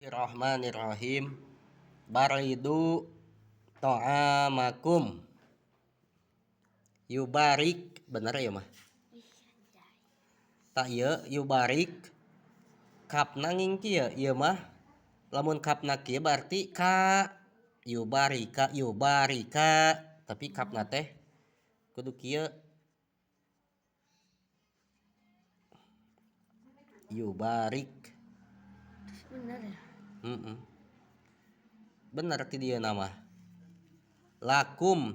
Bismillahirrahmanirrahim. Baridu ta'amakum. Yubarik, bener ya mah? Tak ieu yubarik kapna nging kieu ieu mah. Lamun kapna kieu berarti ka yubarika yubarika, tapi kapna teh kudu kieu. Yubarik. Bener ya? Bener ti dieu nama. Lakum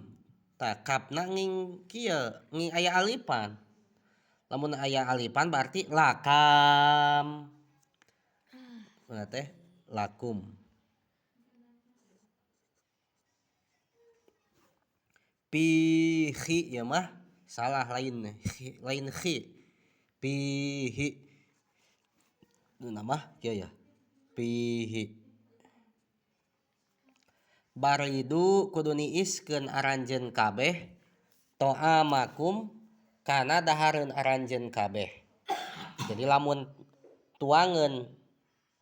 tah kapna nging kieu nging aya alipan. Lamun aya alipan berarti lakam. Bener teh lakum. Pihi ya mah salah lain hi, lain khi. Pihi. Nu nama kieu ya. Pihi. Baridu kudu niiskeun aranjeun kabeh ta'amakum kana dahareun aranjeun kabeh. Jadi lamun tuangeun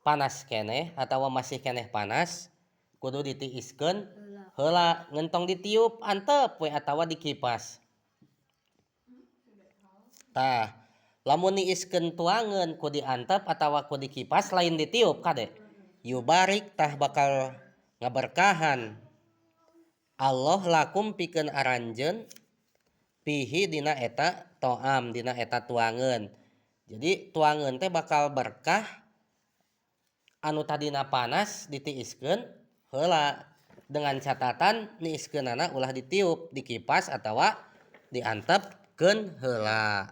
panas keneh atawa masih keneh panas kudu ditiiskeun heula, ngentong ditiup antep we atawa dikipas. Tah, lamun niiskeun tuangeun ku diantep atawa ku dikipas lain ditiup kade. Yubarik tah bakal ngaberkahan Allah lakum pikeun aranjeun pihi dina eta to'am dina eta tuangeun. Jadi tuangeun teh bakal berkah anu tadina panas ditiiskeun heula dengan catatan niiskeunana ulah ditiup, dikipas atawa diantepkeun heula.